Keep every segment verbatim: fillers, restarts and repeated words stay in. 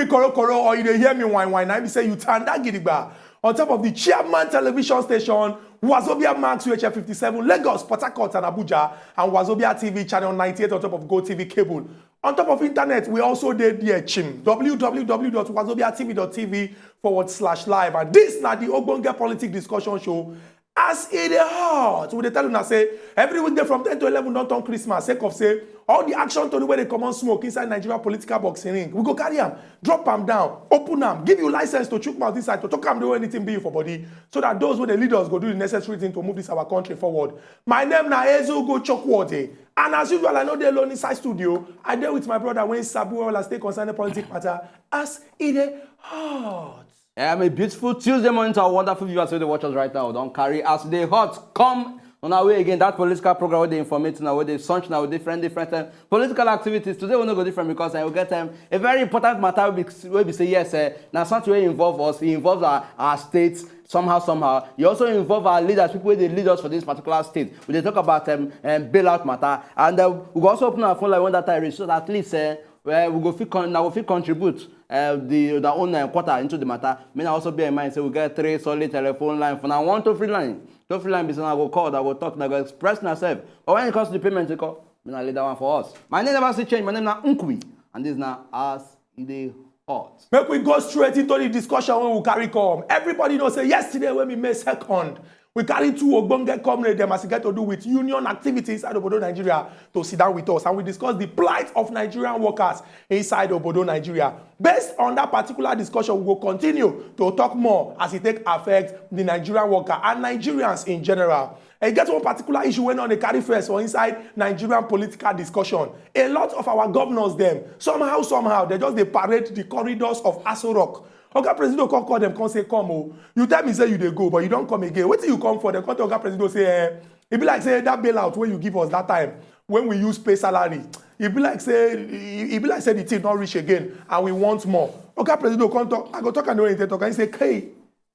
Koro Koro, or you dey hear me wine wine, I be say you tanda gidigba on top of the Chairman Television Station, Wazobia Max, U H F fifty-seven, Lagos, Port Harcourt, and Abuja, and Wazobia T V channel ninety-eight on top of Go T V cable. On top of internet, we also dey there, chim, w w w dot wazobia t v dot t v forward slash live. And this na the Ogbonge Politic Discussion Show. As e dey hot, we dey tell una say every weekday from ten to eleven don turn Christmas, sake of say all the action tori wey dey comot smoke inside Nigeria political boxing ring, we go carry am, drop am down, open am, give you license to chook mouth inside, to talk am the way anything be you for body, so that those wey dey lead us go do the necessary thing to move this our country forward. My name na Ezugo Chokwuode, and as usual, I no dey alone inside studio. I dey with my brother wey sabi well as take concerning politics matter. As e dey hot. Um, a beautiful Tuesday morning to our wonderful viewers who dey watch us right now. Don carry as e dey hot come on our way again. That political program wey dey informate una, wey dey sunch una with different different um, political activities. Today we no go different because um, we get um, a very important matter wey be, wey be say yes, uh, na something wey involve us. E involve our, our state somehow somehow. E also involve our leaders, people wey dey lead us for this particular state. We dey talk about um, um, bailout matter, and uh, we go also open our phone line when that time reach, so that at least uh, well, we go fit con- na we fit contribute uh, the the own uh, quarter into the matter. May na also bear in mind say we get three solid telephone line. For now, one toll free line. Toll free line be say na go call, na go talk, na go express myself. But when it comes to the payment, you call. May na leave that one for us. My name never still change. My name na Nkwi, and this na as e dey hot. Make we go straight into the discussion wey we carry come. Everybody know say yesterday wey be May second, we carry two ogbonge comrade dem as e get to do with union activity inside obodo Nigeria to sit down with us, and we discuss the plight of Nigerian workers inside obodo Nigeria. Based on that particular discussion, we go continue to talk more as e take affect the Nigerian worker and Nigerians in general. E get one particular issue wey no dey carry first for inside Nigerian political discussion. A lot of our governors dem, somehow somehow, they just dey parade the corridors of Aso Rock. Oga Presido come call dem, come say, "Come o, you tell me say you dey go, but you don come again. Wetin you come for?" Dem come tell Oga Presido say, "Eh, e be like say that bailout wey you give us that time when we use pay salary, e be like say e e be like say the thing don reach again, and we want more." Oga Presido come talk, I go talk am the way he take talk am. He say, "Hey,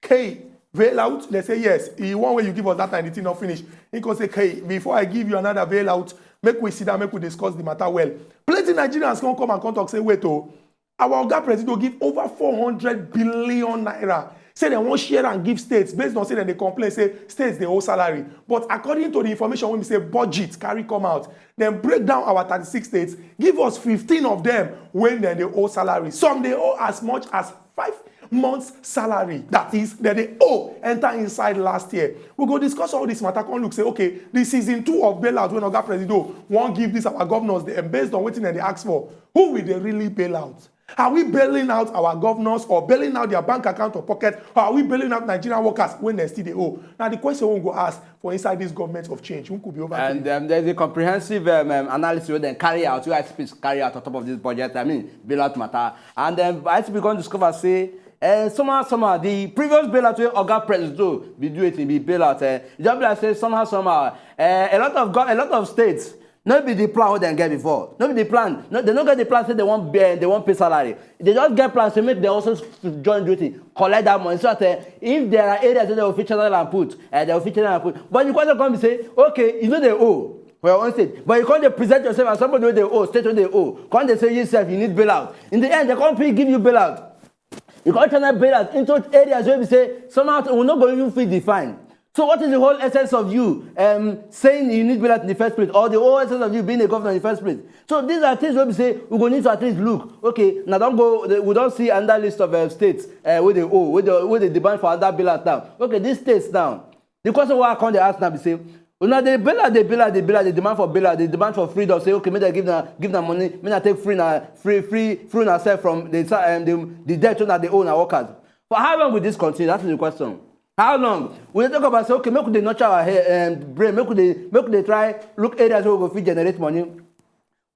hey, bailout?" They say, "Yes, the one wey you give us that time, the thing no finish." He come say, "Hey, before I give you another bailout, make we sit down, make we discuss the matter well." Plenty Nigerians come come and come talk say, "Wait o, our Oga Presido give over four hundred billion naira, say dem wan share and give states, based on say dem dey complain say states dey owe salary. But according to the information wey be say budget carry come out, dem break down our thirty-six states, give us fifteen of them wey dem dey owe salary. Some dey owe as much as five months salary. That is, dem dey owe enter inside last year." We go discuss all this matter, come look say, okay, the season two of bailout wey Oga Presido wan give this our governors dem, based on wetin dem dey ask for, who we dey really bail out? Are we bailing out our governors or bailing out their bank account or pocket, or are we bailing out Nigerian workers wey dem still dey owe? Na the question we go ask for inside this government of change. Who could be over And um, there's a comprehensive um, um, analysis wey dem carry out, wey I S Ps carry out on top of this budget, I mean, bailout matter. And um, I S P come discover say uh, somehow, somehow, the previous bailout wey Oga Presido be do it, be bailout. Uh, e just be like say somehow, somehow, uh, a lot of go- a lot of states no be the plan wey dem get before. No be the plan. No, they no get the plan say they wan uh, they wan pay salary. They just get plan say make they also s- join duty, collect that money, so that uh, if there are areas wey they go fit channel and put, uh, they go fit channel and put. But the question come be say, okay, you no dey owe for your own state, but you come dey present yourself as somebody wey dey owe, state wey dey owe. Come dey say you sef you need bailout. In the end, they come fit give you bailout. You come channel bailout into areas wey be say somehow we no go even fit define. So what is the whole essence of you um, saying you need bailout in the first place, or the whole essence of you being a governor in the first place? So these are things wey be say we go need to at least look. Okay, now don't go. We don't see another list of uh, states uh, where they owe, where they, where they demand for other bailout now. Okay, these states now. The question wey I come dey ask now be say, una dey bailout, dey bailout, dey bailout, dey demand for bailout, dey demand for freedom. Say okay, make dem give na give na money, make na take free na free free free na self from the um, the the debt wey na dey owe na workers. For how long will this continue? That is the question. How long? We dey talk about say okay, make we dey nurture our hair, um, brain, make we dey make we dey try look areas where we go fit generate money.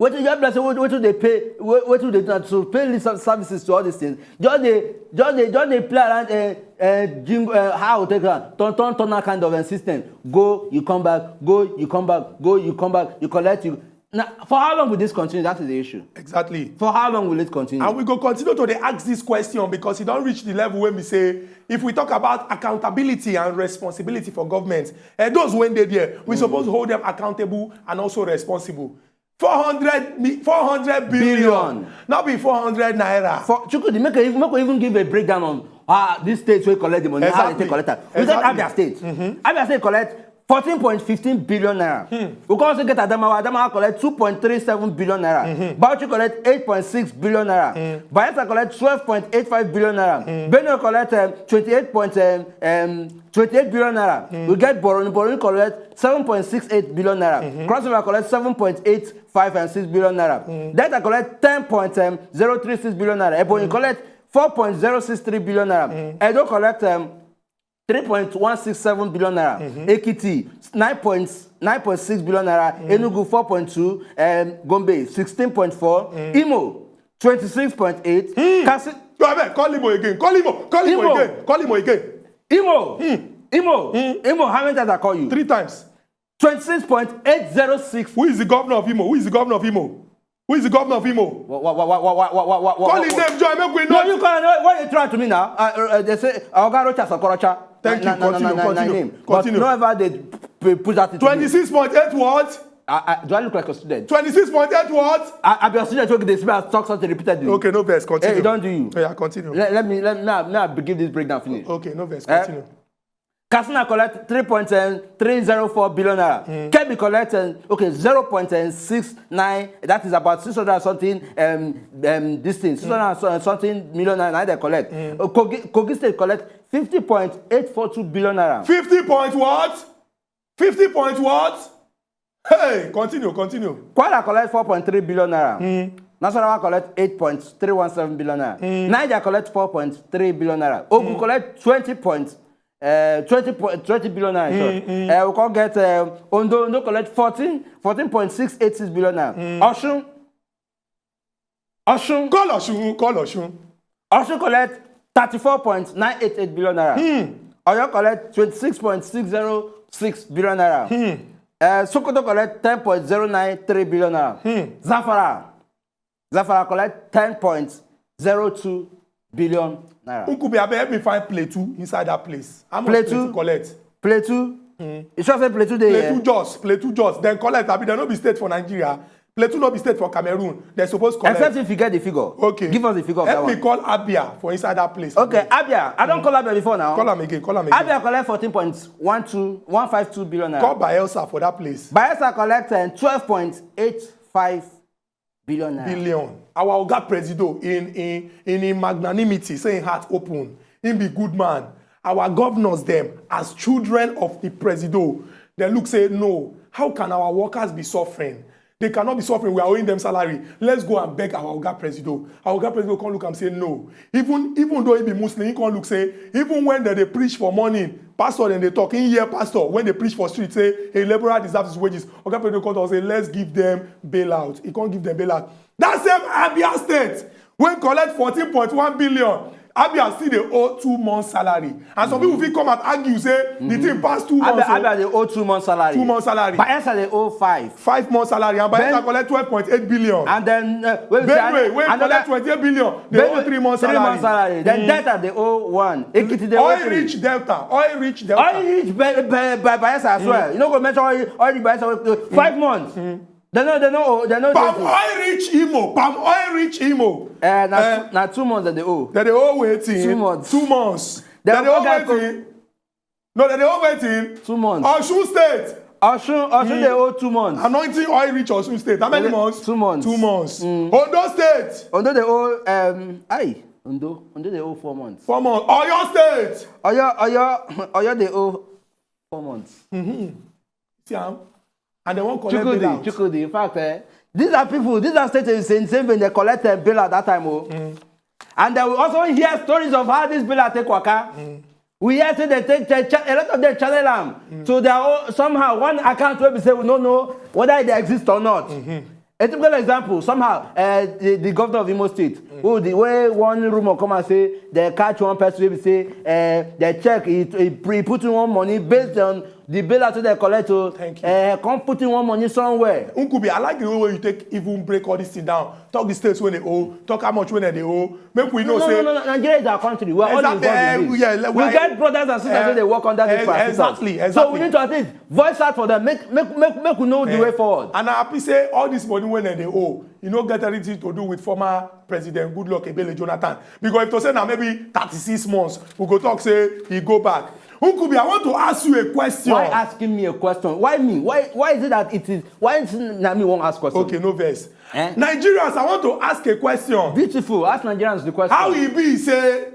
Wetin just be like say wetin wetin dey pay we- wetin dey do na to pay lease of services to all these things. Just dey just dey just dey play around uh, uh, jingle uh, how I take am turn turn turn that kind of uh, system. Go you come back, go you come back, go you come back, you collect you. Now, for how long will this continue? That is the issue. Exactly. For how long will it continue? And we go continue to dey ask this question because e don reach the level wey be say if we talk about accountability and responsibility for government, eh, those wey dey there, we suppose hold them accountable and also responsible. Four hundred mi-, four hundred billion. Billion. Not be four hundred naira. For Chukwudi, make a, make we even give a breakdown on, ah, this state wey collect the money, how they take Exactly. collect am. We get Exactly. Abia State. Abia State collect fourteen point fifteen billion naira. We come also get Adamawa. Adamawa collect two point three seven billion naira. Bauchi collect eight point six billion naira. Bayelsa collect twelve point eight five billion naira. Benue collect, um, twenty-eight point, um, um, twenty-eight billion naira. We get Borno. Borno collect seven point six eight billion naira. Cross River collect seven point eight five and six billion naira. Delta collect ten point zero three six billion naira. Ebonyi collect four point zero six three billion naira. Edo collect, um, three point one six seven billion naira. Ekiti, nine point nine point six billion naira. Enugu, four point two. Um, Gombe, sixteen point four. Imo, twenty-six point eight. Kasi- Go ahead, call Imo again. Call Imo. Call Imo Imo. Again. Call Imo again. Imo. Imo. How many times I call you? Three times. Twenty-six point eight zero six. Who is the governor of Imo? Who is the governor of Imo? Who is the governor of Imo? What, what, what, what, what, what, what, what, Call what, his what? Name, Joy. Make we know. No, you can't. What, what you trying to me now? Uh, uh, they say Oga Rocha Sokorocha. Thank you. Na, na, na, Continue, na, na, na, continue, name. But continue. No ever they p-, push that into me. Twenty-six point eight what? I, I, do I look like a student? Twenty-six point eight what? I, I be a student wey dey see me talk something repeatedly. Okay, no vex. Continue. Hey, don't do you. Yeah, continue. Let, let me, let me, now, now I give this breakdown finish. Okay, no vex. Eh? Continue. Katsina collect three point three zero four billion naira. Kebbi collect, uh, okay, zero point six nine, that is about six hundred and something, um, um, this thing, six hundred and something million naira, na they collect. Uh, Kogi, Kogi State collect fifty point eight four two billion naira. Fifty point what? Fifty point what? Hey, continue, continue. Kwara collect four point three billion naira. Nasarawa collect eight point three one seven billion naira. Niger collect four point three billion naira. Ogun collect twenty point, uh, twenty point, twenty billion naira. In short. Uh, we can get, uh, Ondo, Ondo collect fourteen, fourteen point six eight six billion naira. Osun, Osun. Call Osun, call Osun. Osun collect thirty-four point nine eight eight billion naira. Oyo collect twenty-six point six zero six billion naira. Uh, Sokoto collect ten point zero nine three billion naira. Zamfara. Zamfara collect ten point zero two billion naira. Nkubi, abeg help me find Plateau inside that place. How much Plateau? Plateau collect? Plateau. You sure say Plateau dey here? Plateau Jos, Plateau Jos. Then collect, abi dem no be state for Nigeria. Plateau no be state for Cameroon. Dem suppose collect. Except if you get the figure. Okay. Give us the figure of that one. Help me call Abia for inside that place. Okay, Abia. I don call Abia before now. Call am again, call am again. Abia collect fourteen point one two, one five two billion naira. Call Bayelsa for that place. Bayelsa collect, uh, twelve point eight five billion naira. Billion. Our Oga Presido in, in, in him magnanimity, say him heart open. Him be good man. Our governors dem, as children of the Presido, they look say, "No, how can our workers be suffering? They cannot be suffering. We are owing them salary. Let's go and beg our Oga Presido." Our Oga Presido come look and say, "No." Even, even though he be Muslim, he come look say, even when they dey preach for morning, pastor dem dey talk, he hear pastor when they preach for street say a laborer deserves his wages. Oga Presido come talk say, "Let's give them bailout." He come give them bailout. That same Abia State wey collect fourteen point one billion, Abia still dey owe two months salary. And some people fit come and argue say the thing pass two months. Abia, Abia dey owe two months salary. Two months salary. Bayelsa dey owe five. Five months salary. And Bayelsa collect twelve point eight billion. And then, uh, Benue wey collect twenty-eight billion, they owe three months salary. Three months salary. Then Delta dey owe one. Ekiti dey owe three. Oil rich Delta. Oil rich Delta. Oil rich Bayelsa as well. You no go mention oil, oil rich Bayelsa. Five months. They no, they no, they no. Palm oil rich Imo, palm oil rich Imo. Eh, na, eh, two, na two months that they owe. That they owe waiting. Two months. Two months. They owe waiting. No, that they owe waiting. Two months. Osun State. Osun, Osun, they owe two months. Anointing oil rich Osun State. How many months? Two months. Two months. Ondo State. Ondo they owe, um, aye, Ondo, Ondo they owe four months. Four months. Oyo State. Oyo, Oyo, Oyo they owe four months. See am? And they won't collect bailout. Chukwudi, Chukwudi. In fact, eh, these are people, these are states in same, same vein, they collect, eh, bailout that time, oh. And then we also hear stories of how this bailout take waka. We hear say they take, they cha-, a lot of them channel am. So they are all, somehow one account wey be say we no know whether they exist or not. A typical example, somehow, eh, the, the governor of Imo State, who the way one rumor come and say they catch one person wey be say, eh, they check, he, he, he put in one money based on the bailout wey dem collect o. Thank you. Eh, come put in one money somewhere. Nkubi, I like the way wey you take even break all this thing down. Talk the states wey dey owe, talk how much wey dem dey owe. Make we know No, say no, no, no. Nigeria is our country. We are all Exactly, involved in eh, this. yeah, like, We we are- get brothers and sisters eh, wey dey work under this eh, particular. exactly, So exactly. We need to at least voice out for them. Make make make make we know the way forward. And I happy say all this money wey dem dey owe, e no get anything to do with former President Goodluck Ebele Jonathan. Because if to say na maybe thirty-six months, we go talk say e go back. Nkubi, I want to ask you a question. Why asking me a question? Why me? Why why is it that it is? Why is it na me wan ask question? Okay, no vex. Eh? Nigerians, I want to ask a question. Beautiful. Ask Nigerians the question. How e be say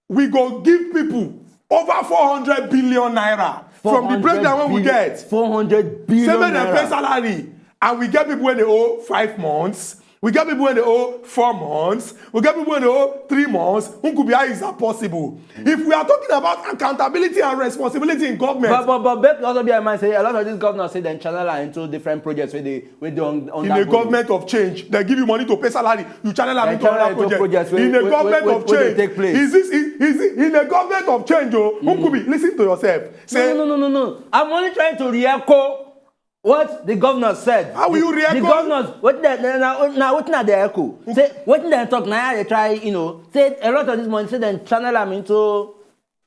we go give people over four hundred billion naira from the breakdown wey we get? Four hundred billion. Say make dem pay salary, and we get people wey dey owe five months. We get people wey dey owe four months. We get people wey dey owe three months. Nkubi, how is that possible? If we are talking about accountability and responsibility in government, But but but make also bear in mind say a lot of these governors say dem channel am into different projects wey dey wey dey on on in a government of change, they give you money to pay salary, you channel am into another project. In a government of change, is this is, is it in a government of change? Oh, Nkubi, listen to yourself. Say no, no, no, no, no. I'm only trying to re-echo what the governor said. How will you re-echo? The governors, what they, na na wetin I dey echo. Say wetin dem talk na I dey try, you know. Say a lot of this money say dem channel am into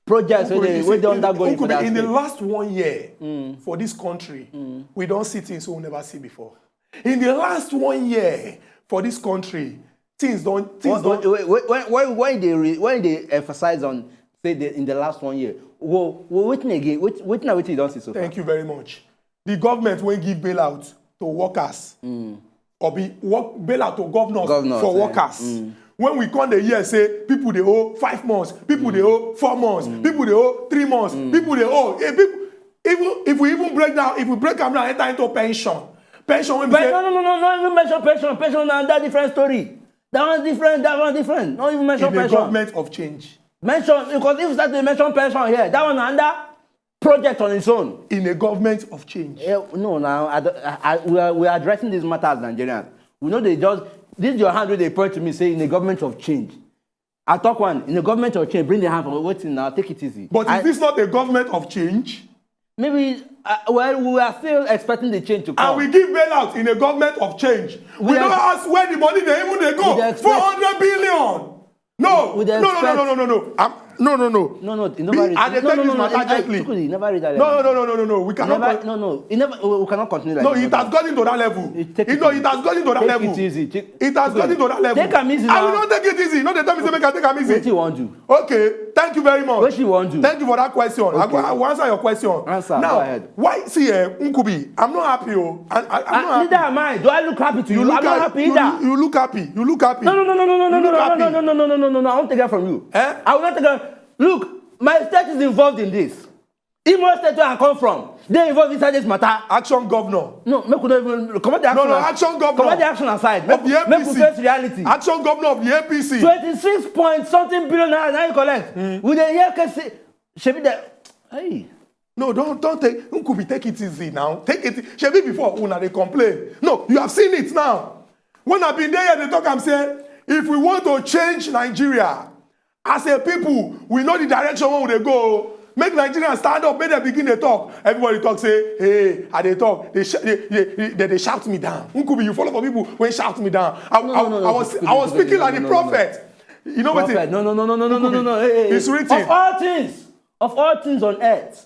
projects wey dey wey dey undergoing for that In the state. Last one year for this country, we don see things we never see before. In the last one year for this country, things don things What, don. what, what, what, why why they re, why they emphasize on say the, in the last one year? Well, well, wetin again? Wait, wetin na wetin you don see so far? Thank you very much. The government wey give bailout to workers, or be work bailout to governors Governors, for eh, workers. When we come dey hear say people dey owe five months, people dey owe four months, people dey owe three months, people dey owe eh, people, even if we even break down, if we break am down, enter into pension, pension wey be But say no, no, no, no, no, even mention pension. Pension na that different story. That one different. That one different. No even mention in a pension. Government of change. Mention because if you start to mention pension here, that one under project on its own. In a government of change. Yeah, no, now I, don't- I, I, we, are, we are addressing these matters, Nigerians. We know they just this your hand wey dey point to me say in a government of change. I talk one in a government of change. Bring the hand for waiting now. Take it easy. But I, is this not a government of change? Maybe uh, well we are still expecting the change to come. And we give bailout in a government of change. We, We never are- ask where the money dey even dey go. We dey expect- Four hundred billion. No, We dey no, no, no, expect- no, no, no, no. I'm, no, no, no. No, no, it Be- never reach. I dey No, take no, this no, no, matter it- I- gently. Chukwudi, it never reach that No, level. no, no, no, no, no, no. We It cannot. never, con- no, no, it never. We we cannot continue like No, this. it has gotten to that level. It take You it know, easy. it has gotten to that Take level. It easy. Take, It has gotten to that level. Take am easy I will now. Not take it easy. No, dey tell me say make I take am easy. Wetin you wan do? Okay, thank you very much. Wetin you wan do? Thank you for that question. I, go, Okay. I will answer your question. Answer, Now, go ahead. Why? See, eh, Nkubi, I'm not happy. Oh, I, I, I'm Ah, not neither happy. am I. Do I look happy to you? You I'm look not happy. happy You, either. You look happy. You look happy. No, no, no, no, no, no, You no, look no, happy. no, no, no, no, no, no, no. I won't take that from you. Eh? I will not take that. Look, my state is involved in this. Imo State where I come from, they involved inside this matter. Action governor. No, make we no even comot the No, action. no, as- action governor Comot the action aside. Make, of the A P C. Make we face reality. Action governor of the A P C. Twenty-six point something billion naira na you collect. We dey hear case shebi the hey. No, don't don't take. Nkubi, take it easy now. Take it. Shebi before una dey complain. No, you have seen it now. When I been there, they talk. I'm saying if we want to change Nigeria, as a people, we know the direction where we dey go. Make Nigerians stand up, make dem begin dey talk. Everybody talk say, hey, I dey talk. They, sh- they, they, they, they shout me down. Nkubi, you follow for people when shout me down. I, No, I, no, no, I was no, I was no, speaking no, like no, the no, no, no. Prophet. You know what? Prophet, no, no, no, no, no, no, no, no, no. Hey, hey, It's hey. Written. Of all things, of all things on earth,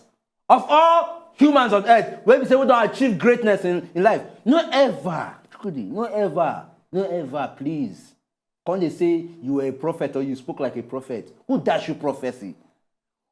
of all humans on earth, wey be say we don achieve greatness in, in life, no ever, Chukwudi, no ever, no ever, please. Come dey say you were a prophet or you spoke like a prophet. Who dash you prophecy?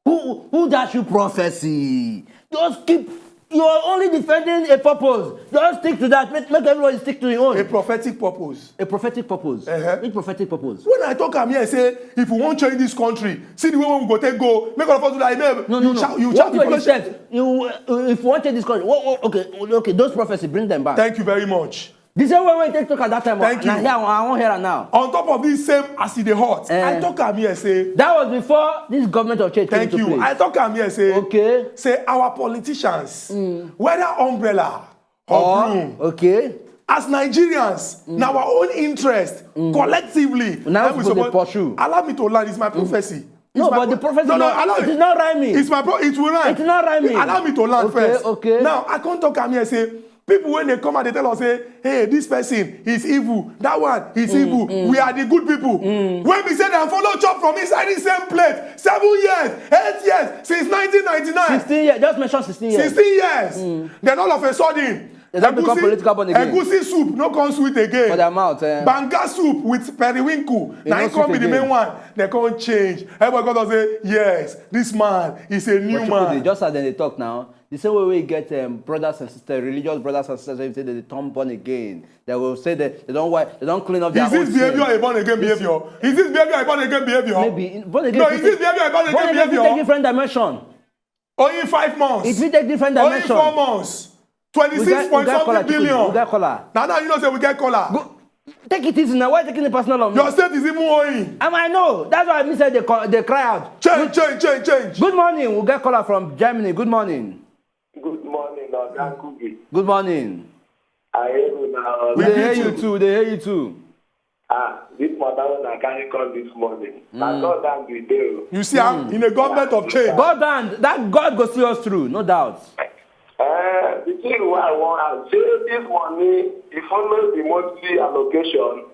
Who who dash you prophecy? Just keep. You are only defending a purpose. Just stick to that. Make, make everybody stick to your own. A prophetic purpose. A prophetic purpose. Uh-huh. Which prophetic purpose? When I talk, I'm here say if we want change this country, see the way we go take go. Make all of us do like, hey, No, you no, no. shout, you What shout, you you follow shout. Expect you uh, if you want change this country. What, what, okay, okay. Those prophecy, bring them back. Thank you very much. The same way we take talk at that time. Thank Now you. Here I wan hear am now. On top of this same as e dey hot, Eh. I talk am here say That was before this government of change thank came you. into I place. Talk am here say Okay. Say our politicians, whether umbrella or Oh, broom, okay. As Nigerians, na our own interest collectively Na na we suppose dey pursue. Allow me to land, it's my prophecy. No, my but the pro- prophecy no, no, not, allow it is not rhyming. It's my pro- it will rhyme. It's not rhyming. Allow me to land Okay, first. Okay. Now I can't talk am here say people when they come and they tell us say, hey, this person is evil, that one is evil. We are the good people. When we say them follow chop from inside the same plate, seven years, eight years, since nineteen ninety-nine. Sixteen years. Just mention sixteen years. Sixteen years. Then all of a sudden, They don't become egusi- political born again. Egusi soup no come sweet again. For their mouth, eh. Banga soup with periwinkle. E Now no it come be sweet the main again. One. They come change. Everybody come say, yes, this man is a new But you could man. Just as dem dey talk now, the same way we get um, brothers and sisters, religious brothers and sisters, wey say they dey turn born again. They will say that they don't wipe, they don't clean up their Is this own behavior sin. A born again behavior? Is this behavior a born again behavior? Maybe born again. No, fit is this take- behavior a born again Born again fit behavior? Take different dimension. Only five months. It fit take different Only dimension. four months. Twenty-six point Collar, something billion. We get collar. Now, now you know say we get collar. Go, take it easy now. Why taking it personal on me? Your state is even owing. And I know. That's why I say they, call, they cry out. Change, change, change, change. Good morning. We get caller from Germany. Good morning. Good morning, Oga Kubi. Good morning. I hear you now. We We dey hear greet you you. too. They hear you too. Ah, this matter when I carry come this morning. Na God and the day. You see, I'm in a government of change. God and that God go see us through, no doubt. Uh, the thing wey I wan ask say this money e follow the monthly allocation.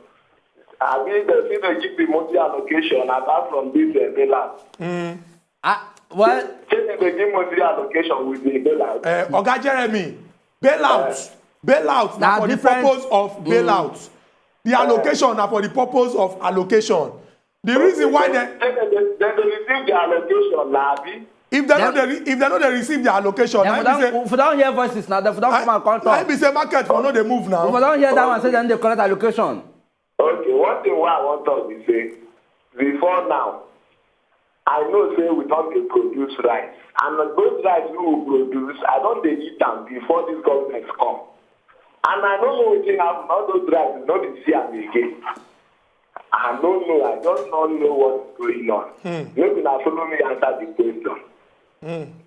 Abi dem fit dey give the monthly allocation apart from this uh, bailout. Ah, well, Say dem dey give monthly allocation with the bailout. Uh, Oga Jeremy, bailout, bailout na Na for the different- purpose of bailout. The allocation na for the purpose of allocation. The reason why they, Say dem dey dem dey receive the allocation na abi. if they no Dem- dey re- if they no dey receive the allocation, then na for im be that, say if we don't hear voices now, then for that come and come na im talk. be say market for no dey move If we now. Don't hear that one, say then they collect allocation. Okay, one thing wey I wan talk be say before now, I know say we don dey produce rice and those rice wey we produce, I don dey eat am before this government come. And I no know wetin happen, all those rice we no dey see am again. I no know, I just no know what is going on. Make una follow me answer the question.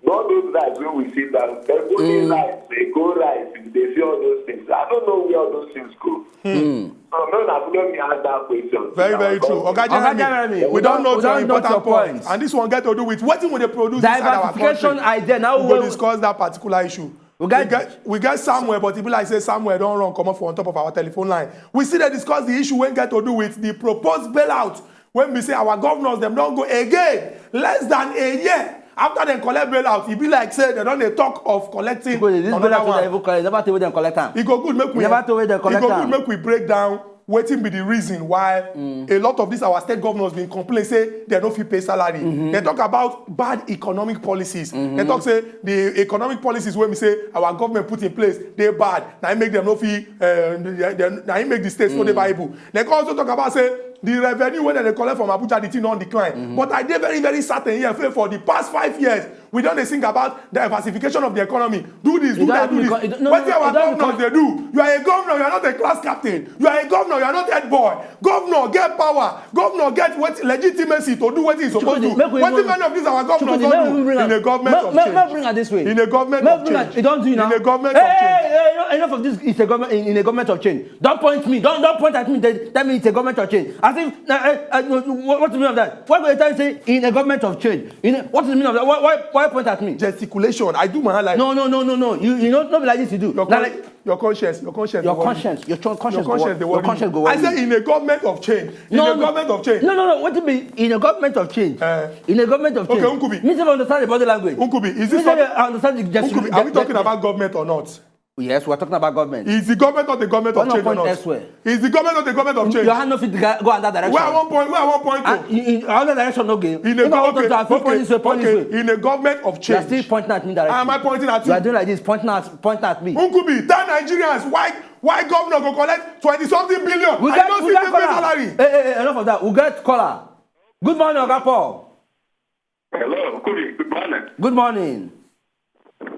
All those rice wey we see down, Ebony rice, Eko rice, we dey see all those things. I don't know where all those things go. So make una follow me ask that question. Very, very true. Oga Oga Jeremy, Jeremy, we don't know we your don't know important your point. point. And this one get to do with wetin we dey produce inside our country. Diversification idea. Now We we go discuss that particular issue. We We get- get, we get Samuel, but e be like say Samuel don run comot for on top of our telephone line. We still dey discuss the issue wey get to do with the proposed bailout wey be say our governors dem don go again less than a year after dem collect bailout. E be like say dem don dey talk of collecting Because this another brother wey one. Even collect, never tell where dem collect am. E go good make we Never tell where dem e collect go am. Good make we break down wetin be the reason why a lot of these our state governors bin complain say dem no fit pay salary. Dem talk about bad economic policies. Dem talk say the economic policies wey be say our government put in place dey bad, na im make dem no fit uh, dem- na im make the states no dey viable. Dem come also talk about say the revenue wey dem dey collect from Abuja, the thing don decline. But I dey very, very certain here say for the past five years we don dey sing about diversification of the economy. Do this, do You don't that, have do this. to co- you don't- no, Wetin no, our you don't have to governors dey do? You are a governor, you are not a class captain. You are a governor, you are not head boy. Governor get power. Governor get wetin legitimacy to do wetin he suppose do. Chukwudi, make we Wetin even- many of these our governors Chukwudi, don make we do bring am- in a government make- of make- change? Make bring am this way. In a government Make of bring am- change. You don't do it now. In a government Hey, of hey, change. Hey, hey, enough of this. It's a government. In, in a government of change. Don't point me. Don't don't point at me. Tell, tell me it's a government of change. As if uh, uh, uh, what, what's the meaning of that? Why go you tell me say in a government of change? In a, what is the meaning of that? Why why, why point at me? Gesticulation. I do my hand like No, no, no, no, no. You you know not be like this you do. your, Na con- like, your conscience. Your conscience. your dey worry you. conscience, your, con- Your conscience, conscience go, dey your worry conscience you. go worry I say you. In a government of change. In No, a no. Government of change. No, no, no. What be in a government of change? Eh. In a government of Okay, change. Nkubi. Me sef understand the body language. Nkubi, is Me this sef not- I understand the gesture. Nkubi, are we talking about government or not? Yes, we're talking about government. Is the government not the government of One change or point not? Elsewhere. Is the government not the government of change? Your hand no fit go go another direction. Where I wan point? Where I wan point Ah, to? You, you, another direction no gain. In a If I want okay, to, I fit point okay, this way, point okay. This way. In a government of You are change. Still pointing at me directly. Am I pointing at You are you? Doing like this, pointing at, pointing at me. Nkubi, tell Nigerians why why governor go collect twenty something billion. We I get, don't we see get people caller. Salary. Hey, hey, hey, enough of that. We get caller. Good morning, Oga Paul. Hello, Kubi. Good morning. Good morning.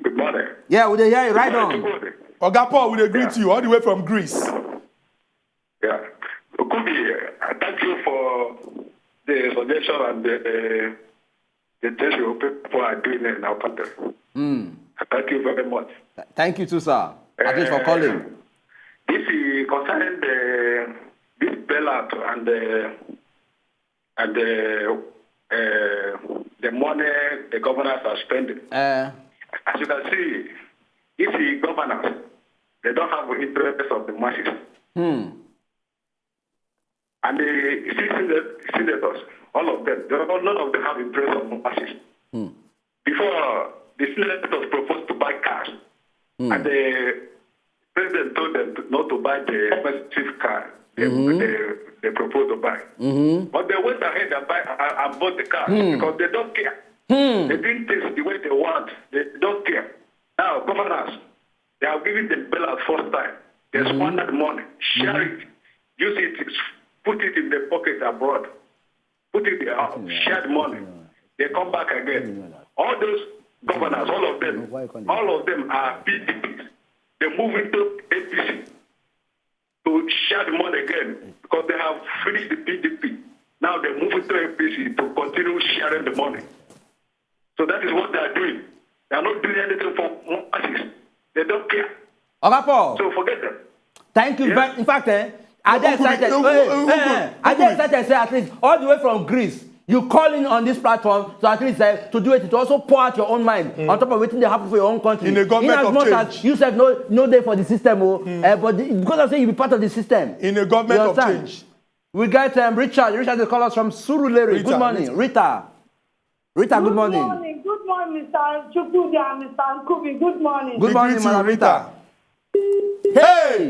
Good morning. Yeah, we dey hear you. Right on. Good. Oga Paul, we dey greet you all the way from Greece. Yeah. Kubi, I thank you for the suggestion and the, the, the things you people are doing in our country. Mm. I thank you very much. Th- Thank you too, sir. At least for Eh, calling. This is concerning the this bailout and the and the uh, the money the governors are spending. Uh, As you can see, if the governors, they don't have the interest of the masses. Hmm. And the sen- senators, all of them, they all, none of them have interest of the masses. Before, the senators proposed to buy cars, and the president told them to, not to buy the expensive car they, they, they proposed to buy. But they went ahead and, buy, and, and bought the car because they don't care. They didn't taste the way they want. They don't care. Now, governors, they are giving the bailout first time. They squandered money, share it, use it, put it in the pocket abroad, put it there, shared money. They come back again. All those governors, all of them, all of them are P D Ps. They move into A P C to share the money again because they have finished the P D P. Now they move into A P C to continue sharing the money. So that is what they are doing. They are not doing anything for masses. They don't care. Oga Paul, So forget them. thank you Yeah. very. In fact, eh, I dey Uncle, excited. Uncle, Eh, Uncle, eh, I dey Uncle. excited. Say at least all the way from Greece, you calling on this platform to at least uh, to do it to also pour out your own mind on top of wetin dey happen for your own country. In a government as of much change. As you said no no dey for the system o, eh, but the, because of say you be part of the system. In a government You of understand? Change. We get um, Richard. Richard dey call us from Surulere. Rita, Good morning, Rita. Rita, good morning. Good morning. Good morning, Mister Chukwudi and Mister Nkubi. Good morning. Good We morning, greet you, Madam Rita. Hey,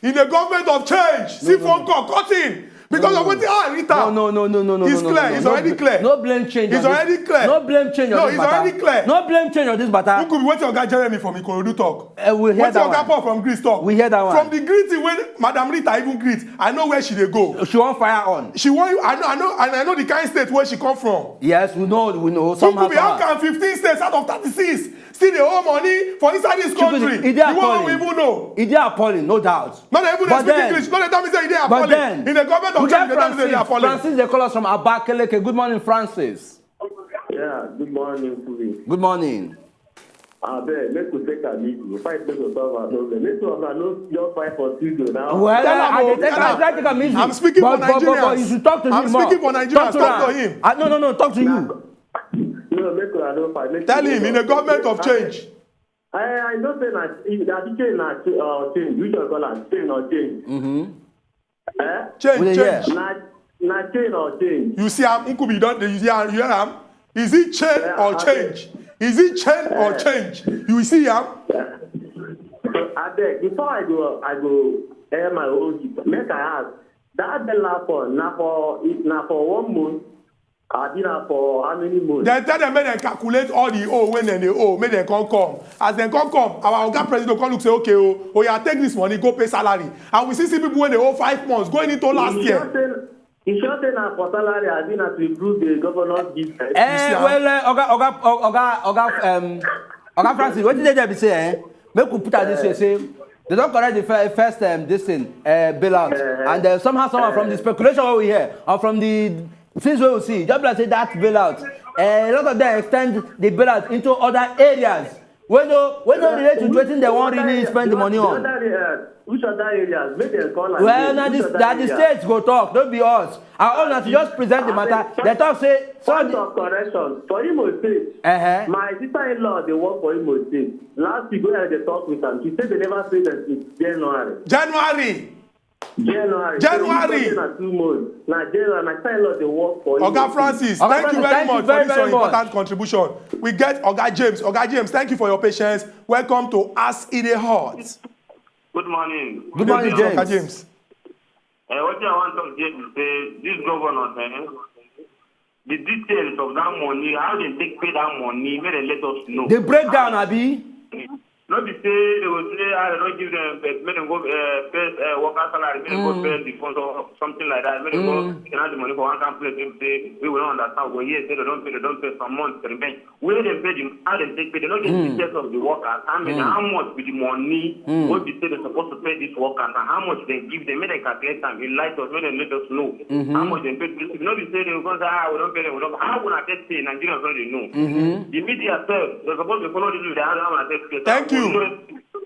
in a government of change, see phone call cutting because of wetin ah Rita. No, no, no, no, no, no. It's no, clear. No, no, It's no, already no, clear. No blame change. It's On this- already clear. No blame change. On No, this it's matter. Already clear. No blame change on this matter. Who could be wetin Oga Jeremy from Ikorodu talk? Eh, we hear Wetin that Oga one. Paul from Greece talk? We hear that one. From the greeting wey Madam Rita even greet, I know where she dey go. She wan fire on. She wan you. I know. I know. And I know the kind state where she come from. Yes, we know. We know. Somehow, Chukwubi, how somehow. Can fifteen states out of thirty-six still dey owe money for inside this Chukwubi, country? e dey You wan appalling. Even know. E dey appalling, no doubt. No dey even dey But speak then- English. No dey tell me say e dey But appalling. then In the government of we change, get dey tell me say e dey Francis. Appalling. Francis dey call us from Abakaliki. Good morning, Francis. Yeah, good morning, Kuli. Good morning. Abeg, make we take am easy. Fight make we solve our problem. Make sure una no just fight for studio now. Well, Tell am I o, dey take tell am. am. Try take am easy. I'm speaking but, for but, but, but Nigerians. You should talk to I'm him more. Speaking for Nigerians. Talk to him. Ah, no, no, no. Talk to you. No, make una no fight. Make Tell we him no in a fight. government of I- change. I I know say na na the change na uh, change. Which one call am change or change? Mm-hmm. Eh? Change, We dey change. hear. Na na change or change. You see am, Nkubi, you don dey you hear am? You hear am? Is it change Yeah, or I- change? Is it change or Eh. Change? You see am? So abeg, before I go I go air my own view, make I ask. That bella for na for na for one month. Abi na for how many months? Dem tell dem make dem calculate all the owe wey dem dey owe, make dem come come. As dem come come, our oga president come look say, okay o, oya take this money go pay salary. And we see see people wey dey owe five months going into last You year. Sure say, you sure say na for salary abi na to improve the governor's business? Eh, see am? Well, uh, Oga, Oga, Oga, Oga, um, Oga Francis, wetin dey there be say, eh? Make we put am this way, say they don correct the fir- first um, this thing, uh, bailout, Eh. And uh, somehow, somehow from the speculation wey we hear and from the things wey we see, just be like say that bailout, uh, a lot of them extend the bailout into other areas wey no wey no relate to wetin dem wan really spend the money on. Which other areas? Make dem call am. Well, na the na the states go talk, no be us. Our own na to just present the matter. Dem talk say Point so. Of correction, for Imo State, Uh-huh. My sister-in-law dey work for Imo State. Last week when I dey talk with am, she say they never pay them since January. January. January. January. So, na two months. Na January. My sister-in-law dey work for Imo Oga State. Francis, Oga thank you Francis, very thank much you for very this your much. Important contribution. We get Oga James. Oga James, thank you for your patience. Welcome to As E Dey Hot. Good morning. Good morning, Oga James. James. Uh, what I want to say is say this governor, eh, the details of that money, how they take pay that money, may they let us know. The breakdown, abi. Not be say they will say, ah, they don't give them, but make them go uh, pay uh, worker salary, make them go pay the funds or something like that. Make them go you know, the money for one kind place. If they, we will not understand. We hear say they don't pay, they don't pay some months remain. Where they pay them, how they take pay, they don't get the details of the workers. I mean, how much with the money what they say they're supposed to pay these workers and how much they give them, make they calculate them, enlighten us, make they let us know how much they pay. Not be say they go say, ah, we don't pay them, we don't. How would I get pay? Nigerians don't they know. The media self, they're supposed to follow this with the how would I get pay. Thank you.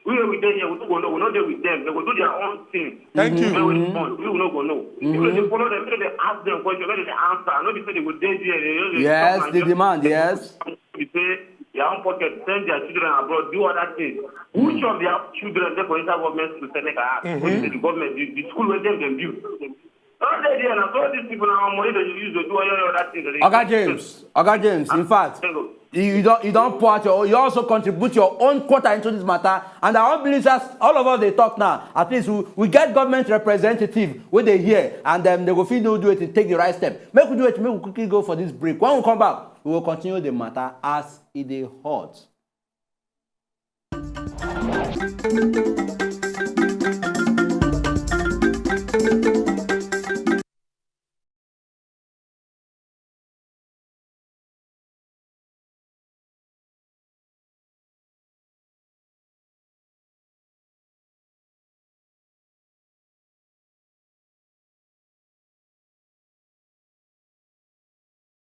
We wey we dey here, we no go know. We no dey with them. They go do their own thing. Thank you. They will respond. We no go know. If they dey follow them, if they ask them question, if they answer, no be say they go dey there. They just dey Yes, talk and the just demand, yes. Be say their own pocket, send their children abroad, do other things. Which of their children dey for inside government school? Say make I ask. What is the government, the, the school wey dem dem build? All dey there na, so all these people na our money dem use to do all other things. Oga James, Oga James, in fact, you you don you don pour out your, you also contribute your own quota into this matter, and I wan believe say all of us dey talk now, at least we, we get government representative wey dey here, and um, they go fit know do wetin, take the right step. Make we do it, make we quickly go for this break. When we come back, we will continue the matter as e dey hot.